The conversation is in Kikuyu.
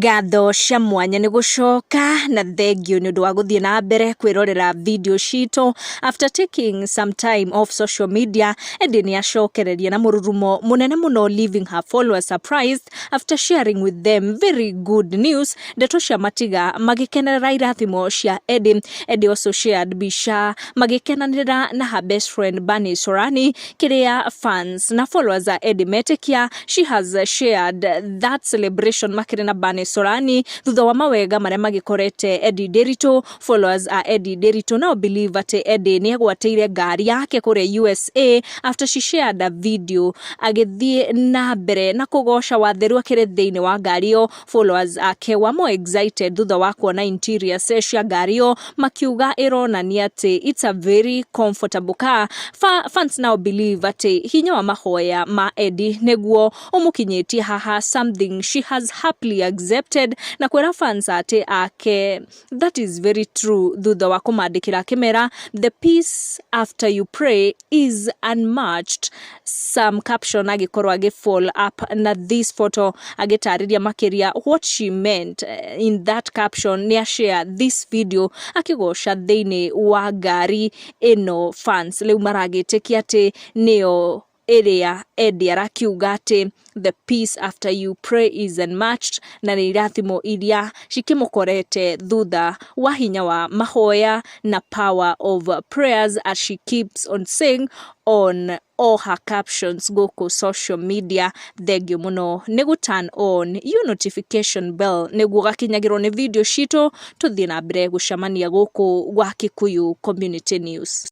Ngatho cia mwanya nĩ gũcoka na thengio nĩ ũndũ wa gũthiĩ na mbere kwĩrorera video citũ. After taking some time off social media, Eddie nĩ acokereria na mũrurumo mũnene mũno, leaving her followers surprised after sharing with them very good news. Ndeto cia matiga magĩkenerera irathimo cia Eddie. Eddie also shared mbica magĩkenanĩra na her best friend Bunny Sorani, kĩrĩa fans na followers a Eddie metĩkia she has shared that celebration makĩrĩ na Bunny Sorani thutha wa mawega marĩa magĩkorete Eddie Nderitu. Followers a Eddie Nderitu now believe atĩ Eddie nĩ egwatĩire ngari yake kũrĩa USA after she shared a video agĩthiĩ na mbere na kũgoca watheru akĩrĩ thĩinĩ wa ngari ĩyo. Followers ake were more excited thutha wa kuona interiors cia ngari ĩyo, makiuga ĩronania atĩ it's a very comfortable car. Fans now believe atĩ hinya wa mahoya ma Eddie nĩguo ũmũkinyĩtie haha, something she has happily accepted na kwĩra fans atĩ ake that is very true, thutha wa kũmandĩkĩra akĩmera, "The peace after you pray is unmatched." Some caption agĩkorwo agĩ follow up na this photo agĩtarĩria makĩria what she meant in that caption. Nĩ share this video akĩgoca thĩinĩ wa ngari ĩno. Fans rĩu maragĩtĩkia atĩ nĩyo ĩrĩa Eddie arakiuga atĩ the peace after you pray is unmatched, na nĩ irathimo iria cikĩmũkorete thutha wa hinya wa mahoya na power of prayers, as she keeps on saying on all her captions gũkũ social media. Thengio mũno nĩ gũ turn on your notification bell nĩguo ũgakinyagĩrwo nĩ video citũ. Tũthiĩ na mbere gũcemania gũkũ gwa Kikuyu Community News.